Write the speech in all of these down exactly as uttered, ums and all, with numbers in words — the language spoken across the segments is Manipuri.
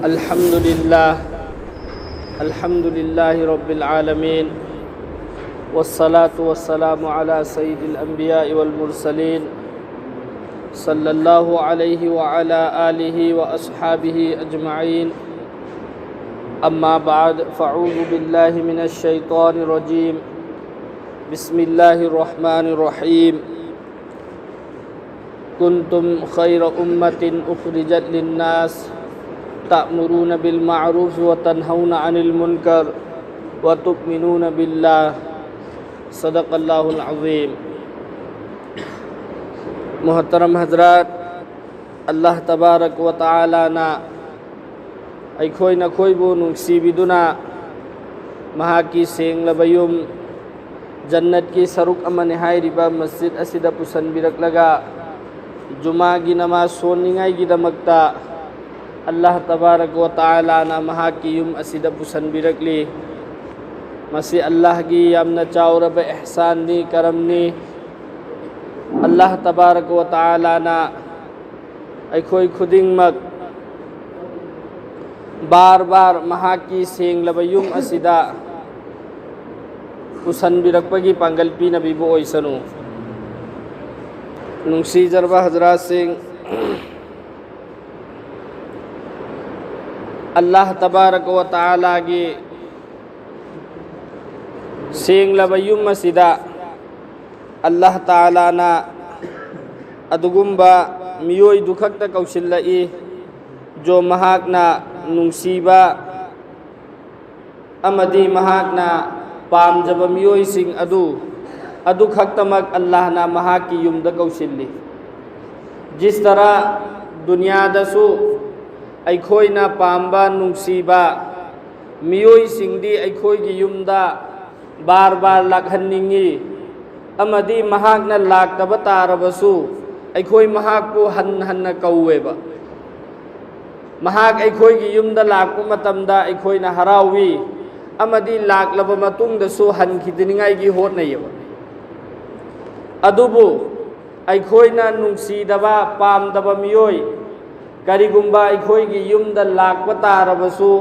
الحمد لله. الحمد لله رب العالمين. والصلاة والسلام على سيد الأنبياء والمرسلين، صلى الله عليه وعلى آله وأصحابه أجمعين. أما بعد، فأعوذ بالله من الشيطان الرجيم. بسم الله الرحمن الرحيم. كنتم خير أمة أخرجت للناس تأمرون بالمعروف وتنهون عن المنكر وتؤمنون بالله. صدق الله العظيم. محترم حضرات، الله تبارك وتعالى نا ꯑꯩꯈꯣꯏ ꯅꯈꯣꯏꯕꯨ ꯅꯨꯡꯁꯤꯕꯤꯗꯨꯅ ꯃꯍꯥꯛꯀꯤ ꯁꯦꯡꯂꯕ ꯌꯨꯝ, ꯖꯟꯅꯠꯀꯤ ꯁꯔꯨꯛ ꯑꯃꯅꯤ ꯍꯥꯏꯔꯤꯕ ꯃꯁꯖꯤꯗ ꯑꯁꯤꯗ ꯄꯨꯁꯤꯟꯕꯤꯔꯛꯂꯒ, ꯖꯨꯃꯥꯒꯤ ꯅꯃꯥꯖ ꯁꯣꯟꯅꯤꯡꯉꯥꯏꯒꯤꯗꯃꯛꯇ ꯑꯜꯂꯥꯍ ꯇꯕꯥꯔꯛ ꯋ ꯇꯥꯂꯥꯅ ꯃꯍꯥꯛꯀꯤ ꯌꯨꯝ ꯑꯁꯤꯗ ꯄꯨꯁꯤꯟꯕꯤꯔꯛꯂꯤ꯫ ꯃꯁꯤ ꯑꯜꯂꯥꯍꯒꯤ ꯌꯥꯝꯅ ꯆꯥꯎꯔꯕ ꯏꯍꯁꯥꯟꯅꯤ, ꯀꯔꯝꯅꯤ꯫ ꯑꯜꯂꯥꯍ ꯇꯕꯥꯔꯛ ꯋ ꯇꯥꯂꯥꯅ ꯑꯩꯈꯣꯏ ꯈꯨꯗꯤꯡꯃꯛ ꯕꯥꯔ ꯕꯥꯔ ꯃꯍꯥꯛꯀꯤ ꯁꯦꯡꯂꯕ ꯌꯨꯝ ꯑꯁꯤꯗ ꯄꯨꯁꯤꯟꯕꯤꯔꯛꯄꯒꯤ ꯄꯥꯡꯒꯜ ꯄꯤꯅꯕꯤꯕ ꯑꯣꯏꯁꯅꯨ꯫ ꯅꯨꯡꯁꯤꯖꯔꯕ ꯍꯖꯔꯥꯠꯁꯤꯡ, ꯑꯜꯂꯥꯍ ꯇꯕꯥꯔꯛ ꯋ ꯇꯥꯂꯥꯒꯤ ꯁꯦꯡꯂꯕ ꯌꯨꯝ ꯑꯁꯤꯗ ꯑꯜꯂꯥꯍ ꯇꯥꯂꯥꯅ ꯑꯗꯨꯒꯨꯝꯕ ꯃꯤꯑꯣꯏꯗꯨ ꯈꯛꯇ ꯀꯧꯁꯤꯜꯂꯛꯏ, ꯖꯣ ꯃꯍꯥꯛꯅ ꯅꯨꯡꯁꯤꯕ ꯑꯃꯗꯤ ꯃꯍꯥꯛꯅ ꯄꯥꯝꯖꯕ ꯃꯤꯑꯣꯏꯁꯤꯡ ꯑꯗꯨ, ꯑꯗꯨ ꯈꯛꯇꯃꯛ ꯑꯜꯂꯥꯍꯅ ꯃꯍꯥꯛꯀꯤ ꯌꯨꯝꯗ ꯀꯧꯁꯤꯜꯂꯤ꯫ ꯖꯤꯁ ꯇꯔꯥ ꯗꯨꯅꯤꯌꯥꯗꯁꯨ ꯑꯩꯈꯣꯏꯅ ꯄꯥꯝꯕ, ꯅꯨꯡꯁꯤꯕ ꯃꯤꯑꯣꯏꯁꯤꯡꯗꯤ ꯑꯩꯈꯣꯏꯒꯤ ꯌꯨꯝꯗ ꯕꯥꯔ ꯕꯥꯔ ꯂꯥꯛꯍꯟꯅꯤꯡꯏ, ꯑꯃꯗꯤ ꯃꯍꯥꯛꯅ ꯂꯥꯛꯇꯕ ꯇꯥꯔꯕꯁꯨ ꯑꯩꯈꯣꯏ ꯃꯍꯥꯛꯄꯨ ꯍꯟ ꯍꯟꯅ ꯀꯧꯋꯦꯕ꯫ ꯃꯍꯥꯛ ꯑꯩꯈꯣꯏꯒꯤ ꯌꯨꯝꯗ ꯂꯥꯛꯄ ꯃꯇꯝꯗ ꯑꯩꯈꯣꯏꯅ ꯍꯔꯥꯎꯏ, ꯑꯃꯗꯤ ꯂꯥꯛꯂꯕ ꯃꯇꯨꯡꯗꯁꯨ ꯍꯟꯈꯤꯗꯅꯤꯡꯉꯥꯏꯒꯤ ꯍꯣꯠꯅꯩꯌꯦꯕ꯫ ꯑꯗꯨꯕꯨ ꯑꯩꯈꯣꯏꯅ ꯅꯨꯡꯁꯤꯗꯕ, ꯄꯥꯝꯗꯕ ꯃꯤꯑꯣꯏ, ꯀꯔꯤꯒꯨꯝꯕ ꯑꯩꯈꯣꯏꯒꯤ ꯌꯨꯝꯗ ꯂꯥꯛꯄ ꯇꯥꯔꯕꯁꯨ,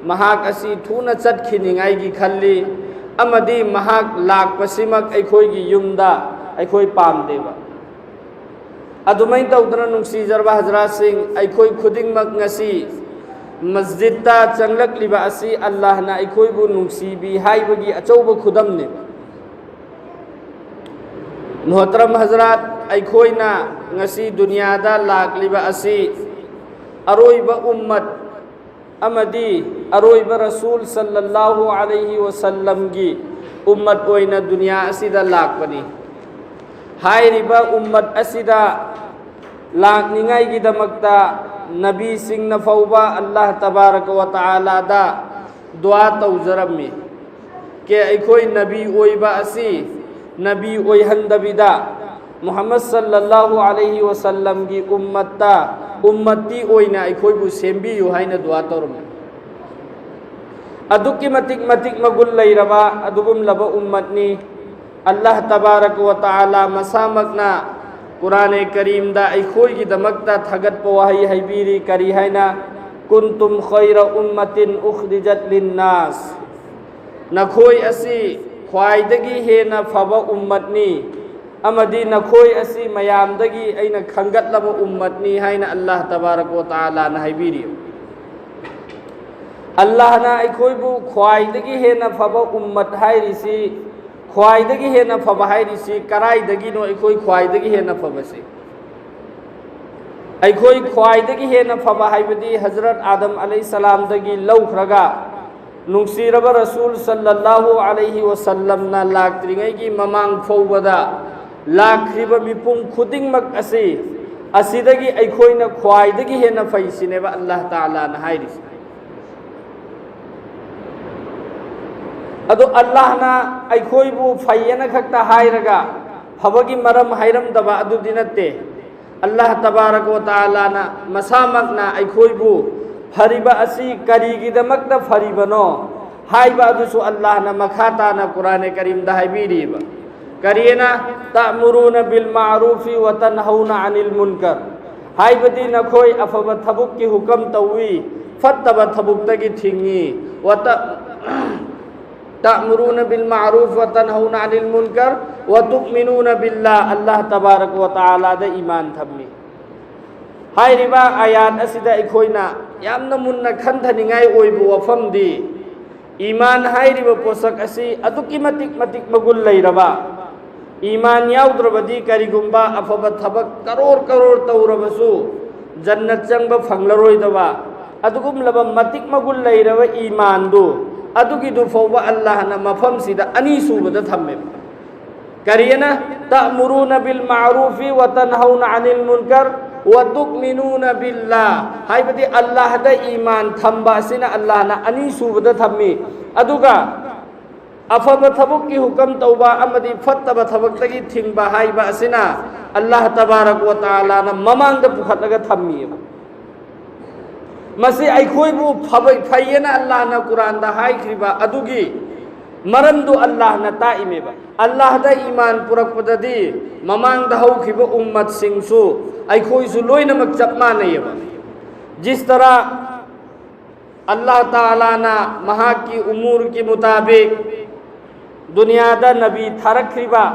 ꯃꯍꯥꯛ ꯑꯁꯤ ꯊꯨꯅ ꯆꯠꯈꯤꯅꯤꯡꯉꯥꯏꯒꯤ ꯈꯜꯂꯤ, ꯑꯃꯗꯤ ꯃꯍꯥꯛ ꯂꯥꯛꯄꯁꯤꯃꯛ ꯑꯩꯈꯣꯏꯒꯤ ꯌꯨꯝꯗ ꯑꯩꯈꯣꯏ ꯄꯥꯝꯗꯦꯕ꯫ ꯑꯗꯨꯃꯥꯏꯅ ꯇꯧꯗꯅ, ꯅꯨꯡꯁꯤꯖꯔꯕ ꯍꯖꯔꯥꯠꯁꯤꯡ, ꯑꯩꯈꯣꯏ ꯈꯨꯗꯤꯡꯃꯛ ꯉꯁꯤ ꯃꯁꯖꯤꯗꯇ ꯆꯪꯂꯛꯂꯤꯕ ꯑꯁꯤ ꯑꯜꯂꯥꯍꯅ ꯑꯩꯈꯣꯏꯕꯨ ꯅꯨꯡꯁꯤꯕꯤ ꯍꯥꯏꯕꯒꯤ ꯑꯆꯧꯕ ꯈꯨꯗꯝꯅꯤ꯫ ꯃꯨꯍꯇꯔꯝ ꯍꯖꯔꯥꯠ, ꯑꯩꯈꯣꯏꯅ ꯉꯁꯤ ꯗꯨꯅꯤꯌꯥꯗ ꯂꯥꯛꯂꯤꯕ ꯑꯁꯤ ꯑꯔꯣꯏꯕ ꯎꯝꯃꯠ ꯑꯃꯗꯤ ꯑꯔꯣꯏꯕ ꯔꯁꯨꯜ ꯁꯜꯂꯜꯂꯥꯍꯨ ꯑꯂꯩꯍꯤ ꯋꯁꯜꯂꯝꯒꯤ ꯎꯝꯃꯠ ꯑꯣꯏꯅ ꯗꯨꯅꯤꯌꯥ ꯑꯁꯤꯗ ꯂꯥꯛꯄꯅꯤ꯫ ꯍꯥꯏꯔꯤꯕ ꯎꯝꯃꯠ ꯑꯁꯤꯗ ꯂꯥꯛꯅꯤꯡꯉꯥꯏꯒꯤꯗꯃꯛꯇ ꯅꯕꯤꯁꯤꯡꯅ ꯐꯥꯎꯕ ꯑꯜꯂꯥꯍ ꯇꯕꯥꯔꯀ ꯋ ꯇꯥꯂꯥꯗ ꯗꯨꯋꯥ ꯇꯧꯖꯔꯝꯃꯤ꯫ ꯀꯦ ꯑꯩꯈꯣꯏ ꯅꯕꯤ ꯑꯣꯏꯕ ꯑꯁꯤ ꯅꯕꯤ ꯑꯣꯏꯍꯟꯗꯕꯤꯗ ꯃꯨꯍꯝꯃꯗ ꯁꯜꯂꯜꯂꯥꯍꯨ ꯑꯂꯩꯍꯤ ꯋꯁꯜꯂꯝꯒꯤ ꯎꯝꯃꯠꯇ, ꯎꯝꯃꯠꯇꯤ ꯑꯣꯏꯅ ꯑꯩꯈꯣꯏꯕꯨ ꯁꯦꯝꯕꯤꯌꯨ ꯍꯥꯏꯅ ꯗꯨꯋꯥ ꯇꯧꯔꯝꯃꯤ꯫ ꯑꯗꯨꯛꯀꯤ ꯃꯇꯤꯛ ꯃꯇꯤꯛ ꯃꯒꯨꯟ ꯂꯩꯔꯕ ꯑꯗꯨꯒꯨꯝꯂꯕ ꯎꯝꯃꯠꯅꯤ꯫ ꯑꯜꯂꯥꯍ ꯇꯕꯥꯔꯀ ꯋ ꯇꯥꯂꯥ ꯃꯁꯥꯃꯛꯅ ꯀꯨꯔꯥꯅꯦ ꯀꯔꯤꯝꯗ ꯑꯩꯈꯣꯏꯒꯤꯗꯃꯛꯇ ꯊꯥꯒꯠꯄ ꯋꯥꯍꯩ ꯍꯥꯏꯕꯤꯔꯤ꯫ ꯀꯔꯤ ꯍꯥꯏꯅ? "ꯀꯨꯟꯇꯨꯝ ꯈꯩꯔ ꯎꯝꯃꯇꯤꯟ ꯎꯈ꯭ꯔꯤꯖꯠ ꯂꯤꯟꯅꯥꯁ", ꯅꯈꯣꯏ ꯑꯁꯤ ꯈ꯭ꯋꯥꯏꯗꯒꯤ ꯍꯦꯟꯅ ꯐꯕ ꯎꯝꯃꯠꯅꯤ, ꯑꯃꯗꯤ ꯅꯈꯣꯏ ꯑꯁꯤ ꯃꯌꯥꯝꯗꯒꯤ ꯑꯩꯅ ꯈꯟꯒꯠꯂꯕ ꯎꯝꯃꯠꯅꯤ ꯍꯥꯏꯅ ꯑꯜꯂꯥꯍ ꯇꯕꯥꯔꯀ ꯋ ꯇꯥꯂꯥꯅ ꯍꯥꯏꯕꯤꯔꯤ꯫ ꯑꯜꯂꯥꯍꯅ ꯑꯩꯈꯣꯏꯕꯨ ꯈ꯭ꯋꯥꯏꯗꯒꯤ ꯍꯦꯟꯅ ꯐꯕ ꯎꯝꯃꯠ ꯍꯥꯏꯔꯤꯁꯤ, ꯈ꯭ꯋꯥꯏꯗꯒꯤ ꯍꯦꯟꯅ ꯐꯕ ꯍꯥꯏꯔꯤꯁꯤ ꯀꯔꯥꯏꯗꯒꯤꯅꯣ? ꯑꯩꯈꯣꯏ ꯈ꯭ꯋꯥꯏꯗꯒꯤ ꯍꯦꯟꯅ ꯐꯕꯁꯤ, ꯑꯩꯈꯣꯏ ꯈ꯭ꯋꯥꯏꯗꯒꯤ ꯍꯦꯟꯅ ꯐꯕ ꯍꯥꯏꯕꯗꯤ ꯍꯖꯔꯠ ꯑꯥꯗꯝ ꯑꯂꯩꯍꯤꯁꯁꯂꯥꯝꯗꯒꯤ ꯂꯧꯈ꯭ꯔꯒ ꯅꯨꯡꯁꯤꯔꯕ ꯔꯁꯨꯜ ꯁꯜꯂꯜꯂꯥꯍꯨ ꯑꯂꯩꯍꯤ ꯋꯁꯜꯂꯝꯅ ꯂꯥꯛꯇ꯭ꯔꯤꯉꯩꯒꯤ ꯃꯃꯥꯡ ꯐꯥꯎꯕꯗ ꯂꯥꯛꯈ꯭ꯔꯤꯕ ꯃꯤꯄꯨꯝ ꯈꯨꯗꯤꯡꯃꯛ ꯑꯁꯤ, ꯑꯁꯤꯗꯒꯤ ꯑꯩꯈꯣꯏꯅ ꯈ꯭ꯋꯥꯏꯗꯒꯤ ꯍꯦꯟꯅ ꯐꯩꯁꯤꯅꯦꯕ ꯑꯜꯂꯥꯍ ꯇꯥꯂꯥꯅ ꯍꯥꯏꯔꯤꯁꯦ꯫ ꯑꯗꯣ ꯑꯜꯂꯥꯍꯅ ꯑꯩꯈꯣꯏꯕꯨ ꯐꯩꯌꯦꯅ ꯈꯛꯇ ꯍꯥꯏꯔꯒ ꯐꯕꯒꯤ ꯃꯔꯝ ꯍꯥꯏꯔꯝꯗꯕ ꯑꯗꯨꯗꯤ ꯅꯠꯇꯦ꯫ ꯑꯜꯂꯥꯍ ꯇꯕꯥꯔꯀ ꯋ ꯇꯥꯂꯥꯅ ꯃꯁꯥꯃꯛꯅ ꯑꯩꯈꯣꯏꯕꯨ ꯐꯔꯤꯕ ꯑꯁꯤ ꯀꯔꯤꯒꯤꯗꯃꯛꯇ ꯐꯔꯤꯕꯅꯣ ꯍꯥꯏꯕ ꯑꯗꯨꯁꯨ ꯑꯜꯂꯥꯍꯅ ꯃꯈꯥ ꯇꯥꯅ ꯀꯨꯔꯥꯅꯦ ꯀꯔꯤꯝꯗ ꯍꯥꯏꯕꯤꯔꯤꯕ꯫ ꯀꯔꯤꯅ? "ꯇꯥꯃꯨꯔꯨꯅ ꯕꯤꯜ ꯃꯥꯔꯨꯐꯤ ꯋ ꯇꯟꯍꯧꯅ ꯑꯅꯤꯜ ꯃꯨꯟꯀꯔ", ꯍꯥꯏꯕꯗꯤ ꯅꯈꯣꯏ ꯑꯐꯕ ꯊꯕꯛꯀꯤ ꯍꯨꯀꯝ ꯇꯧꯏ, ꯐꯠꯇꯕ ꯊꯕꯛꯇꯒꯤ ꯊꯤꯡꯏ꯫ ꯋꯥꯇ-, تأمرون بالمعروف وتنهون عن المنكر وتؤمنون بالله꯫ ꯑꯜꯂꯥꯍ ꯇꯕꯥꯔꯛ ꯋ ꯇꯥꯂꯥꯗ ꯏꯃꯥꯟ ꯊꯝꯃꯤ꯫ ꯍꯥꯏꯔꯤꯕ ꯑꯥꯌꯥꯠ ꯑꯁꯤꯗ ꯑꯩꯈꯣꯏꯅ ꯌꯥꯝꯅ ꯃꯨꯟꯅ ꯈꯟꯊꯅꯤꯡꯉꯥꯏ ꯑꯣꯏꯕ ꯋꯥꯐꯝꯗꯤ, ꯏꯃꯥꯟ ꯍꯥꯏꯔꯤꯕ ꯄꯣꯠꯁꯛ ꯑꯁꯤ ꯑꯗꯨꯛꯀꯤ ꯃꯇꯤꯛ ꯃꯇꯤꯛ ꯃꯒꯨꯟ ꯂꯩꯔꯕ, ꯏꯃꯥꯟ ꯌꯥꯎꯗ꯭ꯔꯕꯗꯤ ꯀꯔꯤꯒꯨꯝꯕ ꯑꯐꯕ ꯊꯕꯛ ꯀꯔꯣꯔ ꯀꯔꯣꯔ ꯇꯧꯔꯕꯁꯨ ꯖꯟꯅꯠ ꯆꯪꯕ ꯐꯪꯂꯔꯣꯏꯗꯕ ꯑꯗꯨꯒꯨꯝꯂꯕ ꯃꯇꯤꯛ ꯃꯒꯨꯟ ꯂꯩꯔꯕ ꯏꯃꯥꯟꯗꯨ, ꯑꯗꯨꯒꯤꯗꯨ ꯐꯥꯎꯕ ꯑꯜꯂꯥꯍꯅ ꯃꯐꯝꯁꯤꯗ ꯑꯅꯤꯁꯨꯕꯗ ꯊꯝꯃꯦꯕ꯫ ꯀꯔꯤꯅ? تأمرون بالمعروف وتنهون عن المنكر وتؤمنون بالله꯫ ꯍꯥꯏꯕꯗꯤ ꯑꯜꯂꯥꯍꯗ ꯏꯃꯥꯟ ꯊꯝꯕ ꯑꯁꯤꯅ ꯑꯜꯂꯥꯍꯅ ꯑꯅꯤꯁꯨꯕꯗ ꯊꯝꯃꯤ꯫ ꯑꯗꯨꯒ ꯑꯐꯕ ꯊꯕꯛꯀꯤ ꯍꯨꯀꯝ ꯇꯧꯕ ꯑꯃꯗꯤ ꯐꯠꯇꯕ ꯊꯕꯛꯇꯒꯤ ꯊꯤꯡꯕ ꯍꯥꯏꯕ ꯑꯁꯤꯅ ꯑꯜꯂꯥꯍ ꯇꯕꯥꯔꯛ ꯋ ꯇꯥꯂꯥꯅ ꯃꯃꯥꯡꯗ ꯄꯨꯈꯠꯂꯒ ꯊꯝꯃꯤꯑꯕ꯫ ꯃꯁꯤ ꯑꯩꯈꯣꯏꯕꯨ ꯐꯕ-, ꯐꯩꯌꯦꯅ ꯑꯜꯂꯥꯍꯅ ꯀꯨꯔꯥꯟꯗ ꯍꯥꯏꯈ꯭ꯔꯤꯕ ꯑꯗꯨꯒꯤ ꯃꯔꯝꯗꯨ ꯑꯜꯂꯥꯍꯅ ꯇꯥꯛꯏꯃꯦꯕ꯫ ꯑꯜꯂꯥꯍꯗ ꯏꯃꯥꯟ ꯄꯨꯔꯛꯄꯗꯗꯤ ꯃꯃꯥꯡꯗ ꯍꯧꯈꯤꯕ ꯎꯝꯃꯠꯁꯤꯡꯁꯨ ꯑꯩꯈꯣꯏꯁꯨ ꯂꯣꯏꯅꯃꯛ ꯆꯞ ꯃꯥꯟꯅꯩꯌꯦꯕ꯫ ꯖꯤꯁ ꯇꯔꯥ ꯑꯜꯂꯥꯍ ꯇꯥꯂꯥꯅ ꯃꯍꯥꯛꯀꯤ ꯎꯃꯨꯔꯒꯤ ꯃꯨꯇꯥꯕꯤꯛ ꯗꯨꯅꯤꯌꯥꯗ ꯅꯕꯤ ꯊꯥꯔꯛꯈ꯭ꯔꯤꯕ,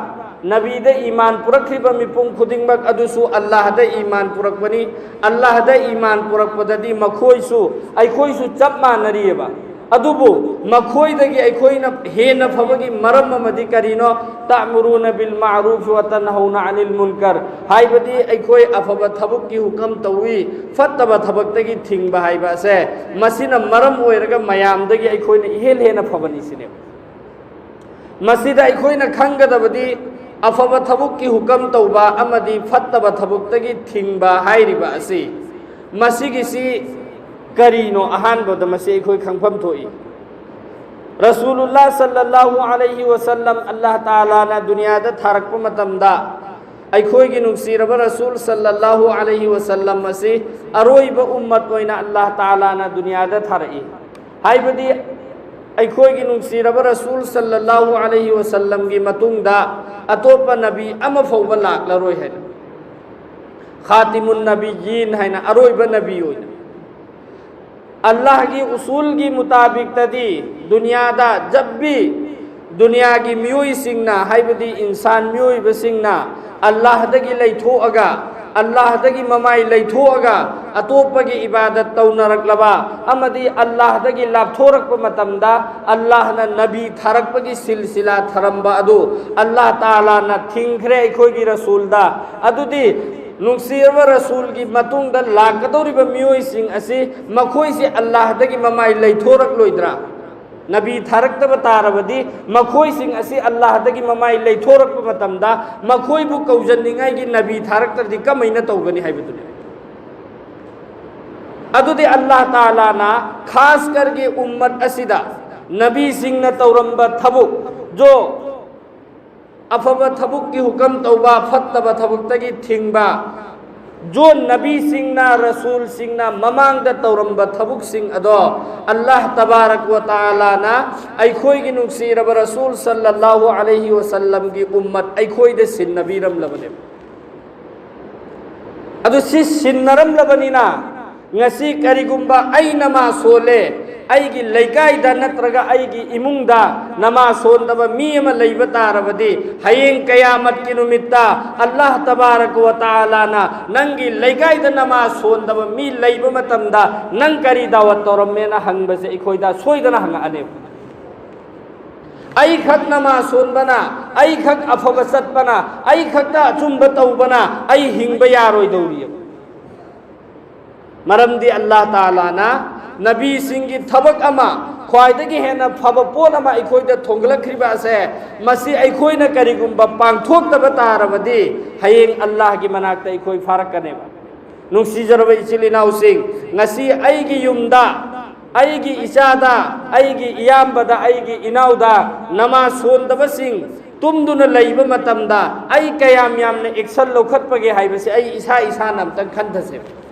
ꯅꯕꯤꯗ ꯏꯃꯥꯟ ꯄꯨꯔꯛꯈ꯭ꯔꯤꯕ ꯃꯤꯄꯨꯝ ꯈꯨꯗꯤꯡꯃꯛ ꯑꯗꯨꯁꯨ ꯑꯜꯂꯥꯍꯗ ꯏꯃꯥꯟ ꯄꯨꯔꯛꯄꯅꯤ꯫ ꯑꯜꯂꯥꯍꯗ ꯏꯃꯥꯟ ꯄꯨꯔꯛꯄꯗꯗꯤ ꯃꯈꯣꯏꯁꯨ ꯑꯩꯈꯣꯏꯁꯨ ꯆꯞ ꯃꯥꯟꯅꯔꯤꯑꯕ꯫ ꯑꯗꯨꯕꯨ ꯃꯈꯣꯏꯗꯒꯤ ꯑꯩꯈꯣꯏꯅ ꯍꯦꯟꯅ ꯐꯕꯒꯤ ꯃꯔꯝ ꯑꯃꯗꯤ ꯀꯔꯤꯅꯣ? تأمرون بالمعروف وتنهون عن المنكر꯫ ꯍꯥꯏꯕꯗꯤ ꯑꯩꯈꯣꯏ ꯑꯐꯕ ꯊꯕꯛꯀꯤ ꯍꯨꯀꯝ ꯇꯧꯏ, ꯐꯠꯇꯕ ꯊꯕꯛꯇꯒꯤ ꯊꯤꯡꯕ ꯍꯥꯏꯕ ꯑꯁꯦ, ꯃꯁꯤꯅ ꯃꯔꯝ ꯑꯣꯏꯔꯒ ꯃꯌꯥꯝꯗꯒꯤ ꯑꯩꯈꯣꯏꯅ ꯏꯍꯦꯟ ꯍꯦꯟꯅ ꯐꯕꯅꯤ ꯁꯤꯅꯦꯕ꯫ ꯃꯁꯤꯗ ꯑꯩꯈꯣꯏꯅ ꯈꯪꯒꯗꯕꯗꯤ ꯑꯐꯕ ꯊꯕꯛꯀꯤ ꯍꯨꯀꯝ ꯇꯧꯕ ꯑꯃꯗꯤ ꯐꯠꯇꯕ ꯊꯕꯛꯇꯒꯤ ꯊꯤꯡꯕ ꯍꯥꯏꯔꯤꯕ ꯑꯁꯤ, ꯃꯁꯤꯒꯤꯁꯤ ꯀꯔꯤꯅꯣ? ꯑꯍꯥꯟꯕꯗ ꯃꯁꯤ ꯑꯩꯈꯣꯏ ꯈꯪꯐꯝ ꯊꯣꯛꯏ꯫ ꯔꯁꯨꯂꯨꯜꯂꯥꯍ ꯁꯜꯂꯜꯂꯥꯍꯨ ꯑꯂꯩꯍꯤ ꯋꯁꯜꯂꯝ ꯑꯜꯂꯥꯍ ꯇꯥꯂꯥꯅ ꯗꯨꯅꯤꯌꯥꯗ ꯊꯥꯔꯛꯄ ꯃꯇꯝꯗ, ꯑꯩꯈꯣꯏꯒꯤ ꯅꯨꯡꯁꯤꯔꯕ ꯔꯁꯨꯜ ꯁꯜꯂꯜꯂꯥꯍꯨ ꯑꯂꯩꯍꯤ ꯋꯁꯜꯂꯝ ꯑꯁꯤ ꯑꯔꯣꯏꯕ ꯎꯝꯃꯠ ꯑꯣꯏꯅ ꯑꯜꯂꯥꯍ ꯇꯥꯂꯥꯅ ꯗꯨꯅꯤꯌꯥꯗ ꯊꯥꯔꯛꯏ꯫ ꯍꯥꯏꯕꯗꯤ ꯑꯩꯈꯣꯏꯒꯤ ꯅꯨꯡꯁꯤꯔꯕ ꯔꯁꯨꯜ ꯁꯜꯂꯜꯂꯥꯍꯨ ꯑꯂꯩꯍꯤ ꯋꯁꯜꯂꯝꯒꯤ ꯃꯇꯨꯡꯗ ꯑꯇꯣꯞꯄ ꯅꯕꯤ ꯑꯃ ꯐꯥꯎꯕ ꯂꯥꯛꯂꯔꯣꯏ ꯍꯥꯏꯅ꯫ ꯈꯥꯇꯤꯃꯨꯟ ꯅꯕꯤꯌꯤꯟ ꯍꯥꯏꯅ ꯑꯔꯣꯏꯕ ꯅꯕꯤ ꯑꯣꯏꯅ꯫ ꯑꯜꯂꯥꯍꯒꯤ ꯎꯁꯨꯜꯒꯤ ꯃꯨꯇꯥꯕꯤꯛꯇꯗꯤ ꯗꯨꯅꯤꯌꯥꯗ ꯖꯕ ꯚꯤ ꯗꯨꯅꯤꯌꯥꯒꯤ ꯃꯤꯑꯣꯏꯁꯤꯡꯅ, ꯍꯥꯏꯕꯗꯤ ꯏꯟꯁꯥꯟ ꯃꯤꯑꯣꯏꯕꯁꯤꯡꯅ ꯑꯜꯂꯥꯍꯗꯒꯤ ꯂꯩꯊꯣꯛꯑꯒ, ꯑꯜꯂꯥꯍꯗꯒꯤ ꯃꯃꯥꯏ ꯂꯩꯊꯣꯛꯑꯒ ꯑꯇꯣꯞꯄꯒꯤ ꯏꯕꯥꯗꯠ ꯇꯧꯅꯔꯛꯂꯕ ꯑꯃꯗꯤ ꯑꯜꯂꯥꯍꯗꯒꯤ ꯂꯥꯞꯊꯣꯔꯛꯄ ꯃꯇꯝꯗ, ꯑꯜꯂꯥꯍꯅ ꯅꯕꯤ ꯊꯥꯔꯛꯄꯒꯤ ꯁꯤꯜꯁꯤꯂꯥ ꯊꯔꯝꯕ ꯑꯗꯨ ꯑꯜꯂꯥꯍ ꯇꯥꯂꯥꯅ ꯊꯤꯡꯈ꯭ꯔꯦ ꯑꯩꯈꯣꯏꯒꯤ ꯔꯁꯨꯜꯗ꯫ ꯑꯗꯨꯗꯤ ꯅꯨꯡꯁꯤꯔꯕ ꯔꯁꯨꯜꯒꯤ ꯃꯇꯨꯡꯗ ꯂꯥꯛꯀꯗꯧꯔꯤꯕ ꯃꯤꯑꯣꯏꯁꯤꯡ ꯑꯁꯤ, ꯃꯈꯣꯏꯁꯤ ꯑꯜꯂꯥꯍꯗꯒꯤ ꯃꯃꯥꯏ ꯂꯩꯊꯣꯔꯛꯂꯣꯏꯗ꯭ꯔꯥ? ꯅꯕꯤ ꯊꯥꯔꯛꯇꯕ ꯇꯥꯔꯕꯗꯤ, ꯃꯈꯣꯏꯁꯤꯡ ꯑꯁꯤ ꯑꯜꯂꯥꯍꯗꯒꯤ ꯃꯃꯥꯏ ꯂꯩꯊꯣꯔꯛꯄ ꯃꯇꯝꯗ, ꯃꯈꯣꯏꯕꯨ ꯀꯧꯖꯅꯤꯡꯉꯥꯏꯒꯤ ꯅꯕꯤ ꯊꯥꯔꯛꯇ꯭ꯔꯗꯤ ꯀꯃꯥꯏꯅ ꯇꯧꯒꯅꯤ ꯍꯥꯏꯕꯗꯨꯅꯤ꯫ ꯑꯗꯨꯗꯤ ꯑꯜꯂꯥꯍ ꯇꯥꯂꯥꯅ ꯈꯥꯁ ꯀꯔꯒꯤ ꯎꯝꯃꯠ ꯑꯁꯤꯗ ꯅꯕꯤꯁꯤꯡꯅ ꯇꯧꯔꯝꯕ ꯊꯕꯛ, ꯖꯣ ꯑꯐꯕ ꯊꯕꯛꯀꯤ ꯍꯨꯀꯝ ꯇꯧꯕ, ꯐꯠꯇꯕ ꯊꯕꯛꯇꯒꯤ ꯊꯤꯡꯕ, ꯖꯣ ꯅꯕꯤꯁꯤꯡꯅ, ꯔꯁꯨꯜꯁꯤꯡꯅ ꯃꯃꯥꯡꯗ ꯇꯧꯔꯝꯕ ꯊꯕꯛꯁꯤꯡ ꯑꯗꯣ ꯑꯜꯂꯥꯍ ꯇꯕꯥꯔꯛ ꯋ ꯇꯥꯂꯥꯅ ꯑꯩꯈꯣꯏꯒꯤ ꯅꯨꯡꯁꯤꯔꯕ ꯔꯁꯨꯜ ꯁꯜꯂꯜꯂꯥꯍꯨ ꯑꯂꯩꯍꯤ ꯋꯁꯜꯂꯝꯒꯤ ꯎꯝꯃꯠ ꯑꯩꯈꯣꯏꯗ ꯁꯤꯟꯅꯕꯤꯔꯝꯂꯕꯅꯦꯕ꯫ ꯑꯗꯨ ꯁꯤ ꯁꯤꯟꯅꯔꯝꯂꯕꯅꯤꯅ, ꯉꯁꯤ ꯀꯔꯤꯒꯨꯝꯕ ꯑꯩ ꯅꯃꯥꯖ ꯁꯣꯜꯂꯦ, ꯑꯩꯒꯤ ꯂꯩꯀꯥꯏꯗ ꯅꯠꯇ꯭ꯔꯒ ꯑꯩꯒꯤ ꯏꯃꯨꯡꯗ ꯅꯃꯥꯖ ꯁꯣꯟꯗꯕ ꯃꯤ ꯑꯃ ꯂꯩꯕ ꯇꯥꯔꯕꯗꯤ, ꯍꯌꯦꯡ ꯀꯌꯥꯃꯠꯀꯤ ꯅꯨꯃꯤꯠꯇ ꯑꯜꯂꯥꯍ ꯇꯕꯥꯔꯛ ꯋ ꯇꯥꯂꯥꯅ ꯅꯪꯒꯤ ꯂꯩꯀꯥꯏꯗ ꯅꯃꯥꯖ ꯁꯣꯟꯗꯕ ꯃꯤ ꯂꯩꯕ ꯃꯇꯝꯗ ꯅꯪ ꯀꯔꯤ ꯗꯥꯋꯠ ꯇꯧꯔꯝꯃꯦꯅ ꯍꯪꯕꯁꯦ ꯑꯩꯈꯣꯏꯗ ꯁꯣꯏꯗꯅ ꯍꯪꯉꯛꯑꯅꯦꯕ꯫ ꯑꯩꯈꯛ ꯅꯃꯥꯖ ꯁꯣꯟꯕꯅ, ꯑꯩꯈꯛ ꯑꯐꯕ ꯆꯠꯄꯅ, ꯑꯩꯈꯛꯇ ꯑꯆꯨꯝꯕ ꯇꯧꯕꯅ ꯑꯩ ꯍꯤꯡꯕ ꯌꯥꯔꯣꯏꯗꯧꯔꯤꯑꯕ꯫ ꯃꯔꯝꯗꯤ ꯑꯜꯂꯥꯍ ꯇꯥꯂꯥꯅ ꯅꯕꯤꯁꯤꯡꯒꯤ ꯊꯕꯛ ꯑꯃ, ꯈ꯭ꯋꯥꯏꯗꯒꯤ ꯍꯦꯟꯅ ꯐꯕ ꯄꯣꯠ ꯑꯃ ꯑꯩꯈꯣꯏꯗ ꯊꯣꯡꯒꯠꯂꯛꯈ꯭ꯔꯤꯕ ꯑꯁꯦ, ꯃꯁꯤ ꯑꯩꯈꯣꯏꯅ ꯀꯔꯤꯒꯨꯝꯕ ꯄꯥꯡꯊꯣꯛꯇꯕ ꯇꯥꯔꯕꯗꯤ, ꯍꯌꯦꯡ ꯑꯜꯂꯥꯍꯒꯤ ꯃꯅꯥꯛꯇ ꯑꯩꯈꯣꯏ ꯐꯥꯔꯛꯀꯅꯦꯕ꯫ ꯅꯨꯡꯁꯤꯖꯔꯕ ꯏꯆꯤꯜ ꯏꯅꯥꯎꯁꯤꯡ, ꯉꯁꯤ ꯑꯩꯒꯤ ꯌꯨꯝꯗ, ꯑꯩꯒꯤ ꯏꯆꯥꯗ, ꯑꯩꯒꯤ ꯏꯌꯥꯝꯕꯗ, ꯑꯩꯒꯤ ꯏꯅꯥꯎꯗ ꯅꯃꯥꯖ ꯁꯣꯟꯗꯕꯁꯤꯡ ꯇꯨꯝꯗꯨꯅ ꯂꯩꯕ ꯃꯇꯝꯗ ꯑꯩ ꯀꯌꯥꯝ ꯌꯥꯝꯅ ꯑꯦꯛꯁꯟ ꯂꯧꯈꯠꯄꯒꯦ ꯍꯥꯏꯕꯁꯤ ꯑꯩ ꯏꯁꯥ ꯏꯁꯥꯅ ꯑꯝꯇꯪ ꯈꯟꯊꯁꯦꯕ꯫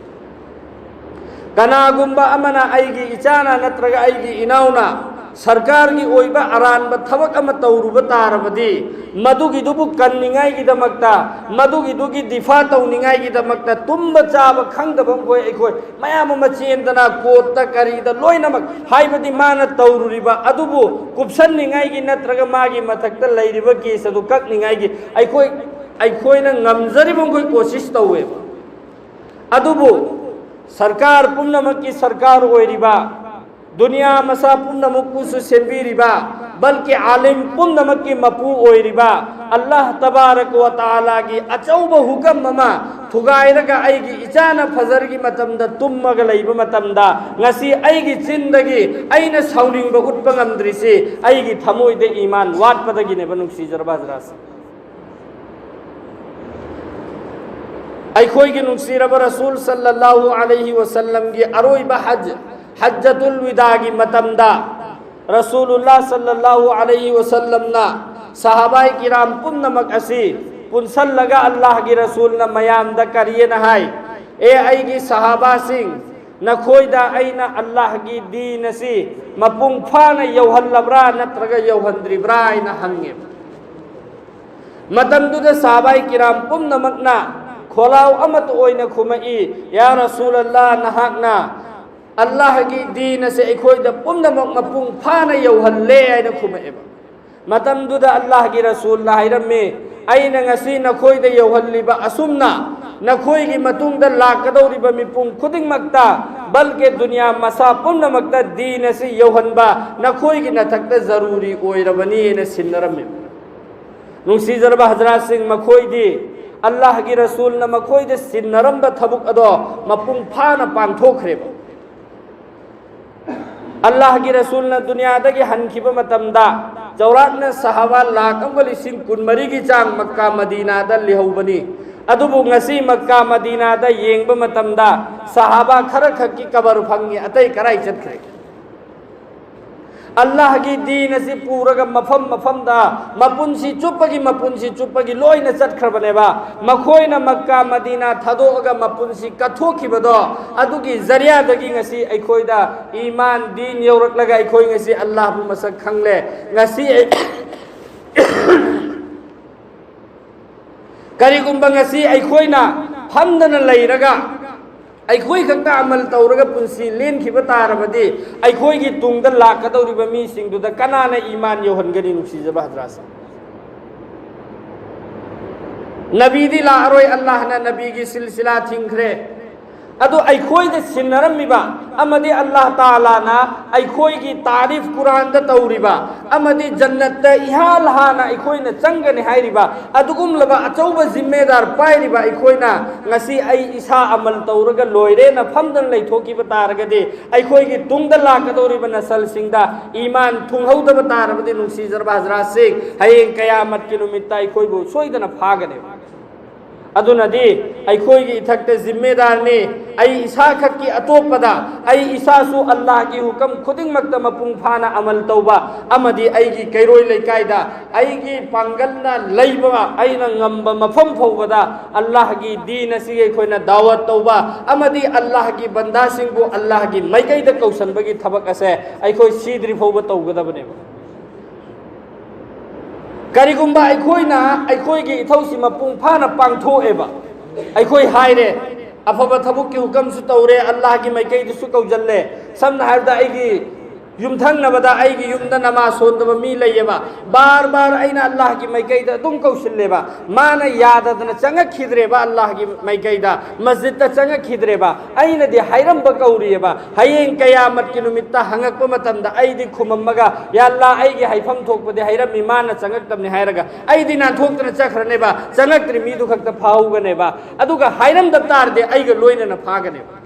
ꯀꯅꯥꯒꯨꯝꯕ ꯑꯃꯅ ꯑꯩꯒꯤ ꯏꯆꯥꯅ ꯅꯠꯇ꯭ꯔꯒ ꯑꯩꯒꯤ ꯏꯅꯥꯎꯅ ꯁꯔꯀꯥꯔꯒꯤ ꯑꯣꯏꯕ ꯑꯔꯥꯟꯕ ꯊꯕꯛ ꯑꯃ ꯇꯧꯔꯨꯕ ꯇꯥꯔꯕꯗꯤ, ꯃꯗꯨꯒꯤꯗꯨꯕꯨ ꯀꯟꯅꯤꯡꯉꯥꯏꯒꯤꯗꯃꯛꯇ, ꯃꯗꯨꯒꯤꯗꯨꯒꯤ ꯗꯤꯐꯥ ꯇꯧꯅꯤꯡꯉꯥꯏꯒꯤꯗꯃꯛꯇ, ꯇꯨꯝꯕ ꯆꯥꯕ ꯈꯪꯗꯕ ꯑꯃꯈꯣꯏ ꯑꯩꯈꯣꯏ ꯃꯌꯥꯝ ꯑꯃ ꯆꯦꯟꯗꯅ ꯀꯣꯔꯠꯇ ꯀꯔꯤꯗ ꯂꯣꯏꯅꯃꯛ, ꯍꯥꯏꯕꯗꯤ ꯃꯥꯅ ꯇꯧꯔꯨꯔꯤꯕ ꯑꯗꯨꯕꯨ ꯀꯨꯞꯁꯟꯅꯤꯡꯉꯥꯏꯒꯤ ꯅꯠꯇ꯭ꯔꯒ ꯃꯥꯒꯤ ꯃꯊꯛꯇ ꯂꯩꯔꯤꯕ ꯀꯦꯁ ꯑꯗꯨ ꯀꯛꯅꯤꯡꯉꯥꯏꯒꯤ ꯑꯩꯈꯣꯏ, ꯑꯩꯈꯣꯏꯅ ꯉꯝꯖꯔꯤꯕ ꯃꯈꯣꯏ ꯀꯣꯁꯤꯁ ꯇꯧꯋꯦꯕ꯫ ꯑꯗꯨꯕꯨ ꯁꯔꯀꯥꯔ ꯄꯨꯝꯅꯃꯛꯀꯤ ꯁꯔꯀꯥꯔ ꯑꯣꯏꯔꯤꯕ, ꯗꯨꯅꯤꯌꯥ ꯃꯁꯥ ꯄꯨꯝꯅꯃꯛꯄꯨꯁꯨ ꯁꯦꯝꯕꯤꯔꯤꯕ, ꯕꯜꯀꯤ ꯑꯥꯂꯤꯝ ꯄꯨꯝꯅꯃꯛꯀꯤ ꯃꯄꯨ ꯑꯣꯏꯔꯤꯕ ꯑꯜꯂꯥꯍ ꯇꯕꯥꯔꯛ ꯋꯥ ꯇꯥꯂꯥꯒꯤ ꯑꯆꯧꯕ ꯍꯨꯀꯝ ꯑꯃ ꯊꯨꯒꯥꯏꯔꯒ ꯑꯩꯒꯤ ꯏꯆꯥꯅ ꯐꯖꯔꯒꯤ ꯃꯇꯝꯗ ꯇꯨꯝꯃꯒ ꯂꯩꯕ ꯃꯇꯝꯗ, ꯉꯁꯤ ꯑꯩꯒꯤ ꯆꯤꯟꯗꯒꯤ ꯑꯩꯅ ꯁꯥꯎꯅꯤꯡꯕ ꯎꯠꯄ ꯉꯝꯗ꯭ꯔꯤꯁꯤ ꯑꯩꯒꯤ ꯊꯃꯣꯏꯗ ꯏꯃꯥꯟ ꯋꯥꯠꯄꯗꯒꯤꯅꯦꯕ, ꯅꯨꯡꯁꯤꯖꯔꯕ ꯍꯖꯔꯥꯠꯁꯤꯡ꯫ ꯑꯩꯈꯣꯏꯒꯤ ꯅꯨꯡꯁꯤꯔꯕ ꯔꯁꯨꯜ ꯁꯜꯂꯜꯂꯥꯍꯨ ꯑꯂꯩꯍꯤ ꯋꯁꯜꯂꯝꯒꯤ ꯑꯔꯣꯏꯕ ꯍꯖ, ꯍꯖ꯭ꯖꯇꯨꯜ ꯋꯤꯗꯥꯒꯤ ꯃꯇꯝꯗ ꯔꯁꯨꯂꯨꯜꯂꯥ ꯁꯜꯂꯜꯂꯥꯍꯨ ꯑꯂꯩꯍꯤ ꯋꯁꯜꯂꯝꯅ ꯁꯍꯥꯕꯥꯏ ꯀꯤꯔꯥꯝ ꯄꯨꯝꯅꯃꯛ ꯑꯁꯤ ꯄꯨꯟꯁꯜꯂꯒ ꯑꯜꯂꯥꯍꯒꯤ ꯔꯁꯨꯜꯅ ꯃꯌꯥꯝꯗ ꯀꯔꯤꯅ ꯍꯥꯏ? "ꯑꯦ ꯑꯩꯒꯤ ꯁꯍꯥꯕꯥꯁꯤꯡ, ꯅꯈꯣꯏꯗ ꯑꯩꯅ ꯑꯜꯂꯥꯍꯒꯤ ꯗꯤꯟ ꯑꯁꯤ ꯃꯄꯨꯡ ꯐꯥꯅ ꯌꯧꯍꯜꯂꯕ꯭ꯔꯥ ꯅꯠꯇ꯭ꯔꯒ ꯌꯧꯍꯟꯗ꯭ꯔꯤꯕ꯭ꯔꯥ?" ꯍꯥꯏꯅ ꯍꯪꯉꯦ꯫ ꯃꯇꯝꯗꯨꯗ ꯁꯍꯥꯕꯥꯏ ꯀꯤꯔꯥꯝ ꯄꯨꯝꯅꯃꯛꯅ ꯈꯣꯜꯂꯥꯎ ꯑꯃꯠꯇ ꯑꯣꯏꯅ ꯈꯨꯝꯃꯛꯏ, "ꯌꯥ ꯔꯁꯨꯂꯜꯂꯥ, ꯅꯍꯥꯛꯅ ꯑꯜꯂꯥꯍꯒꯤ ꯗꯤꯟ ꯑꯁꯦ ꯑꯩꯈꯣꯏꯗ ꯄꯨꯝꯅꯃꯛ ꯃꯄꯨꯡ ꯐꯥꯅ ꯌꯧꯍꯜꯂꯦ" ꯍꯥꯏꯅ ꯈꯨꯝꯃꯛꯑꯦꯕ꯫ ꯃꯇꯝꯗꯨꯗ ꯑꯜꯂꯥꯍꯒꯤ ꯔꯁꯨꯜꯅ ꯍꯥꯏꯔꯝꯃꯤ, "ꯑꯩꯅ ꯉꯁꯤ ꯅꯈꯣꯏꯗ ꯌꯧꯍꯜꯂꯤꯕ ꯑꯁꯨꯝꯅ ꯅꯈꯣꯏꯒꯤ ꯃꯇꯨꯡꯗ ꯂꯥꯛꯀꯗꯧꯔꯤꯕ ꯃꯤꯄꯨꯝ ꯈꯨꯗꯤꯡꯃꯛꯇ, ꯕꯜꯀꯦ ꯗꯨꯅꯤꯌꯥ ꯃꯁꯥ ꯄꯨꯝꯅꯃꯛꯇ ꯗꯤꯟ ꯑꯁꯤ ꯌꯧꯍꯟꯕ ꯅꯈꯣꯏꯒꯤ ꯅꯊꯛꯇ ꯖꯔꯨꯔꯤ ꯑꯣꯏꯔꯕꯅꯤ" ꯍꯥꯏꯅ ꯁꯤꯟꯅꯔꯝꯃꯤ꯫ ꯅꯨꯡꯁꯤꯖꯔꯕ ꯍꯖꯔꯥꯠꯁꯤꯡ, ꯃꯈꯣꯏꯗꯤ ꯑꯜꯂꯥꯍꯒꯤ ꯔꯁꯨꯜꯅ ꯃꯈꯣꯏꯗ ꯁꯤꯟꯅꯔꯝꯕ ꯊꯕꯛ ꯑꯗꯣ ꯃꯄꯨꯡ ꯐꯥꯅ ꯄꯥꯡꯊꯣꯛꯈ꯭ꯔꯦꯕ꯫ ꯑꯜꯂꯥꯍꯒꯤ ꯔꯁꯨꯜꯅ ꯗꯨꯅꯤꯌꯥꯗꯒꯤ ꯍꯟꯈꯤꯕ ꯃꯇꯝꯗ ꯆꯥꯎꯔꯥꯛꯅ ꯁꯍꯥꯕꯥ ꯂꯥꯈ ꯑꯃꯒ ꯂꯤꯁꯤꯡ ꯀꯨꯟꯃꯔꯤꯒꯤ ꯆꯥꯡ ꯃꯛꯀꯥ ꯃꯗꯤꯅꯥꯗ ꯂꯩꯍꯧꯕꯅꯤ꯫ ꯑꯗꯨꯕꯨ ꯉꯁꯤ ꯃꯛꯀꯥ ꯃꯗꯤꯅꯥꯗ ꯌꯦꯡꯕ ꯃꯇꯝꯗ ꯁꯍꯥꯕꯥ ꯈꯔ ꯈꯛꯀꯤ ꯀꯕꯔ ꯐꯪꯉꯤ, ꯑꯇꯩ ꯀꯔꯥꯏ ꯆꯠꯈ꯭ꯔꯦ? ꯑꯜꯂꯥꯍꯒꯤ ꯗꯤꯟ ꯑꯁꯤ ꯄꯨꯔꯒ ꯃꯐꯝ ꯃꯐꯝꯗ ꯃꯄꯨꯟꯁꯤ ꯆꯨꯞꯄꯒꯤ, ꯃꯄꯨꯟꯁꯤ ꯆꯨꯞꯄꯒꯤ ꯂꯣꯏꯅ ꯆꯠꯈ꯭ꯔꯕꯅꯦꯕ꯫ ꯃꯈꯣꯏꯅ ꯃꯛꯀꯥ ꯃꯗꯤꯅꯥ ꯊꯥꯗꯣꯛꯑꯒ ꯃꯄꯨꯟꯁꯤ ꯀꯠꯊꯣꯛꯈꯤꯕꯗꯣ, ꯑꯗꯨꯒꯤ ꯖꯔꯤꯌꯥꯗꯒꯤ ꯉꯁꯤ ꯑꯩꯈꯣꯏꯗ ꯏꯃꯥꯟ ꯗꯤꯟ ꯌꯧꯔꯛꯂꯒ ꯑꯩꯈꯣꯏ ꯉꯁꯤ ꯑꯜꯂꯥꯍꯕꯨ ꯃꯁꯛ ꯈꯪꯂꯦ꯫ ꯉꯁꯤ ꯑꯩ-, ꯀꯔꯤꯒꯨꯝꯕ ꯉꯁꯤ ꯑꯩꯈꯣꯏꯅ ꯐꯝꯗꯅ ꯂꯩꯔꯒ ꯑꯩꯈꯣꯏ ꯈꯛꯇ ꯑꯃꯜ ꯇꯧꯔꯒ ꯄꯨꯟꯁꯤ ꯂꯦꯟꯈꯤꯕ ꯇꯥꯔꯕꯗꯤ, ꯑꯩꯈꯣꯏꯒꯤ ꯇꯨꯡꯗ ꯂꯥꯛꯀꯗꯧꯔꯤꯕ ꯃꯤꯁꯤꯡꯗꯨꯗ ꯀꯅꯥꯅ ꯏꯃꯥꯟ ꯌꯧꯍꯟꯒꯅꯤ? ꯅꯨꯡꯁꯤꯖꯕ ꯍꯖꯔꯥꯠꯁꯤꯡ, ꯅꯕꯤꯗꯤ ꯂꯥꯛꯑꯔꯣꯏ, ꯑꯜꯂꯥꯍꯅ ꯅꯕꯤꯒꯤ ꯁꯤꯜꯁꯤꯂꯥ ꯊꯤꯡꯈ꯭ꯔꯦ꯫ ꯑꯗꯨ ꯑꯩꯈꯣꯏꯗ ꯁꯤꯟꯅꯔꯝꯃꯤꯕ ꯑꯃꯗꯤ ꯑꯜꯂꯥꯍ ꯇꯥꯂꯥꯅ ꯑꯩꯈꯣꯏꯒꯤ ꯇꯥꯔꯤꯐ ꯀꯨꯔꯥꯟꯗ ꯇꯧꯔꯤꯕ ꯑꯃꯗꯤ ꯖꯟꯅꯠꯇ ꯏꯍꯥꯟ ꯍꯥꯟꯅ ꯑꯩꯈꯣꯏꯅ ꯆꯪꯒꯅꯤ ꯍꯥꯏꯔꯤꯕ ꯑꯗꯨꯒꯨꯝꯂꯕ ꯑꯆꯧꯕ ꯖꯤꯝꯃꯦꯗꯥꯔ ꯄꯥꯏꯔꯤꯕ ꯑꯩꯈꯣꯏꯅ ꯉꯁꯤ ꯑꯩ ꯏꯁꯥ ꯑꯃꯜ ꯇꯧꯔꯒ ꯂꯣꯏꯔꯦꯅ ꯐꯝꯗꯅ ꯂꯩꯊꯣꯛꯈꯤꯕ ꯇꯥꯔꯒꯗꯤ, ꯑꯩꯈꯣꯏꯒꯤ ꯇꯨꯡꯗ ꯂꯥꯛꯀꯗꯧꯔꯤꯕ ꯅꯁꯜꯁꯤꯡꯗ ꯏꯃꯥꯟ ꯊꯨꯡꯍꯧꯗꯕ ꯇꯥꯔꯕꯗꯤ, ꯅꯨꯡꯁꯤꯖꯔꯕ ꯍꯖꯔꯥꯠꯁꯤꯡ, ꯍꯌꯦꯡ ꯀꯌꯥꯃꯠꯀꯤ ꯅꯨꯃꯤꯠꯇ ꯑꯩꯈꯣꯏꯕꯨ ꯁꯣꯏꯗꯅ ꯐꯥꯒꯅꯦꯕ꯫ ꯑꯗꯨꯅꯗꯤ ꯑꯩꯈꯣꯏꯒꯤ ꯏꯊꯛꯇ ꯖꯤꯝꯃꯦꯗꯥꯔꯅꯤ꯫ ꯑꯩ ꯏꯁꯥꯈꯛꯀꯤ ꯑꯇꯣꯞꯄꯗ, ꯑꯩ ꯏꯁꯥꯁꯨ ꯑꯜꯂꯥꯍꯒꯤ ꯍꯨꯀꯝ ꯈꯨꯗꯤꯡꯃꯛꯇ ꯃꯄꯨꯡ ꯐꯥꯅ ꯑꯃꯜ ꯇꯧꯕ ꯑꯃꯗꯤ ꯑꯩꯒꯤ ꯀꯩꯔꯣꯏ ꯂꯩꯀꯥꯏꯗ ꯑꯩꯒꯤ ꯄꯥꯡꯒꯜꯅ ꯂꯩꯕ, ꯑꯩꯅ ꯉꯝꯕ ꯃꯐꯝ ꯐꯥꯎꯕꯗ ꯑꯜꯂꯥꯍꯒꯤ ꯗꯤꯟ ꯑꯁꯤꯒꯤ ꯑꯩꯈꯣꯏꯅ ꯗꯥꯋꯠ ꯇꯧꯕ ꯑꯃꯗꯤ ꯑꯜꯂꯥꯍꯒꯤ ꯕꯟꯗꯥꯁꯤꯡꯕꯨ ꯑꯜꯂꯥꯍꯒꯤ ꯃꯥꯏꯀꯩꯗ ꯀꯧꯁꯟꯕꯒꯤ ꯊꯕꯛ ꯑꯁꯦ ꯑꯩꯈꯣꯏ ꯁꯤꯗ꯭ꯔꯤ ꯐꯥꯎꯕ ꯇꯧꯒꯗꯕꯅꯦꯕ꯫ ꯀꯔꯤꯒꯨꯝꯕ ꯑꯩꯈꯣꯏꯅ ꯑꯩꯈꯣꯏꯒꯤ ꯏꯊꯧꯁꯤ ꯃꯄꯨꯡ ꯐꯥꯅ ꯄꯥꯡꯊꯣꯛꯑꯦꯕ, ꯑꯩꯈꯣꯏ ꯍꯥꯏꯔꯦ, ꯑꯐꯕ ꯊꯕꯛꯀꯤ ꯍꯨꯀꯝꯁꯨ ꯇꯧꯔꯦ, ꯑꯜꯂꯥꯍꯒꯤ ꯃꯥꯏꯀꯩꯗꯁꯨ ꯀꯧꯁꯤꯜꯂꯦ꯫ ꯁꯝꯅ ꯍꯥꯏꯔꯕꯗ, ꯑꯩꯒꯤ ꯌꯨꯝꯊꯪꯅꯕꯗ ꯑꯩꯒꯤ ꯌꯨꯝꯗ ꯅꯃꯥꯖ ꯁꯣꯟꯗꯕ ꯃꯤ ꯂꯩꯌꯦꯕ, ꯕꯥꯔ ꯕꯥꯔ ꯑꯩꯅ ꯑꯜꯂꯥꯍꯒꯤ ꯃꯥꯏꯀꯩꯗ ꯑꯗꯨꯝ ꯀꯧꯁꯤꯜꯂꯦꯕ, ꯃꯥꯅ ꯌꯥꯗꯗꯅ ꯆꯪꯉꯛꯈꯤꯗ꯭ꯔꯦꯕ ꯑꯜꯂꯥꯍꯒꯤ ꯃꯥꯏꯀꯩꯗ, ꯃꯁꯖꯤꯗꯇ ꯆꯪꯉꯛꯈꯤꯗ꯭ꯔꯦꯕ꯫ ꯑꯩꯅꯗꯤ ꯍꯥꯏꯔꯝꯕ ꯀꯧꯔꯤꯑꯕ, ꯍꯌꯦꯡ ꯀꯌꯥꯃꯠꯀꯤ ꯅꯨꯃꯤꯠꯇ ꯍꯪꯉꯛꯄ ꯃꯇꯝꯗ ꯑꯩꯗꯤ ꯈꯨꯃꯝꯃꯒ, "ꯌꯥ ꯑꯜꯂꯥ, ꯑꯩꯒꯤ ꯍꯥꯏꯐꯝ ꯊꯣꯛꯄꯗꯤ ꯍꯥꯏꯔꯝꯃꯤ, ꯃꯥꯅ ꯆꯪꯉꯛꯇꯕꯅꯤ" ꯍꯥꯏꯔꯒ ꯑꯩꯗꯤ ꯅꯥꯟꯊꯣꯛꯇꯅ ꯆꯠꯈ꯭ꯔꯅꯦꯕ, ꯆꯪꯉꯛꯇ꯭ꯔꯤ ꯃꯤꯗꯨ ꯈꯛꯇ ꯐꯥꯍꯧꯒꯅꯦꯕ꯫ ꯑꯗꯨꯒ ꯍꯥꯏꯔꯝꯗꯕ ꯇꯥꯔꯗꯤ ꯑꯩꯒ ꯂꯣꯏꯅꯅ ꯐꯥꯒꯅꯦꯕ꯫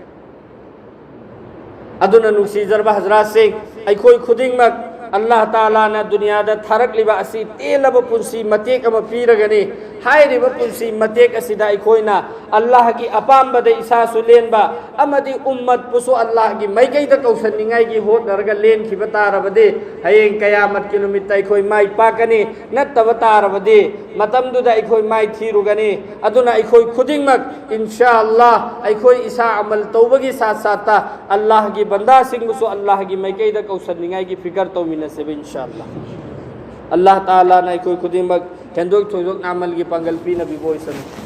ꯑꯗꯨꯅ ꯅꯨꯡꯁꯤꯖꯔꯕ ꯍꯖꯔꯥꯠꯁꯤꯡ, ꯑꯩꯈꯣꯏ ꯈꯨꯗꯤꯡꯃꯛ ꯑꯜꯂꯥꯍ ꯇꯥꯂꯥꯅ ꯗꯨꯅꯤꯌꯥꯗ ꯊꯥꯔꯛꯂꯤꯕ ꯑꯁꯤ ꯇꯦꯜꯂꯕ ꯄꯨꯟꯁꯤ ꯃꯇꯦꯛ ꯑꯃ ꯄꯤꯔꯒꯅꯤ꯫ ꯍꯥꯏꯔꯤꯕ ꯄꯨꯟꯁꯤ ꯃꯇꯦꯛ ꯑꯁꯤꯗ ꯑꯩꯈꯣꯏꯅ ꯑꯜꯂꯥꯍꯒꯤ ꯑꯄꯥꯝꯕꯗ ꯏꯁꯥꯁꯨ ꯂꯦꯟꯕ ꯑꯃꯗꯤ ꯎꯝꯃꯠꯄꯨꯁꯨ ꯑꯜꯂꯥꯍꯒꯤ ꯃꯥꯏꯀꯩꯗ ꯀꯧꯁꯟꯅꯤꯡꯉꯥꯏꯒꯤ ꯍꯣꯠꯅꯔꯒ ꯂꯦꯟꯈꯤꯕ ꯇꯥꯔꯕꯗꯤ, ꯍꯌꯦꯡ ꯀꯌꯥꯃꯠꯀꯤ ꯅꯨꯃꯤꯠꯇ ꯑꯩꯈꯣꯏ ꯃꯥꯏ ꯄꯥꯛꯀꯅꯤ꯫ ꯅꯠꯇꯕ ꯇꯥꯔꯕꯗꯤ, ꯃꯇꯝꯗꯨꯗ ꯑꯩꯈꯣꯏ ꯃꯥꯏ ꯊꯤꯔꯨꯒꯅꯤ꯫ ꯑꯗꯨꯅ ꯑꯩꯈꯣꯏ ꯈꯨꯗꯤꯡꯃꯛ, ꯏꯟꯁꯥ ꯑꯜꯂꯥꯍ, ꯑꯩꯈꯣꯏ ꯏꯁꯥ ꯑꯃꯜ ꯇꯧꯕꯒꯤ ꯁꯥꯠ ꯁꯥꯠꯇ ꯑꯜꯂꯥꯍꯒꯤ ꯕꯟꯗꯥꯁꯤꯡꯕꯨꯁꯨ ꯑꯜꯂꯥꯍꯒꯤ ꯃꯥꯏꯀꯩꯗ ꯀꯧꯁꯟꯅꯤꯡꯉꯥꯏꯒꯤ ꯐꯤꯀꯔ ꯇꯧꯃꯤꯟꯅꯁꯦꯕ, ꯏꯟꯁꯥ ꯑꯜꯂꯥꯍ꯫ ꯑꯜꯂꯥꯍ ꯇꯥꯂꯥꯅ ꯑꯩꯈꯣꯏ ꯈꯨꯗꯤꯡꯃꯛ ꯍꯦꯟꯗꯣꯛ ꯊꯣꯏꯗꯣꯛꯅ ꯑꯃꯜꯒꯤ ꯄꯥꯡꯒꯜ ꯄꯤꯅꯕꯤꯕ ꯑꯣꯏꯁꯅꯨ꯫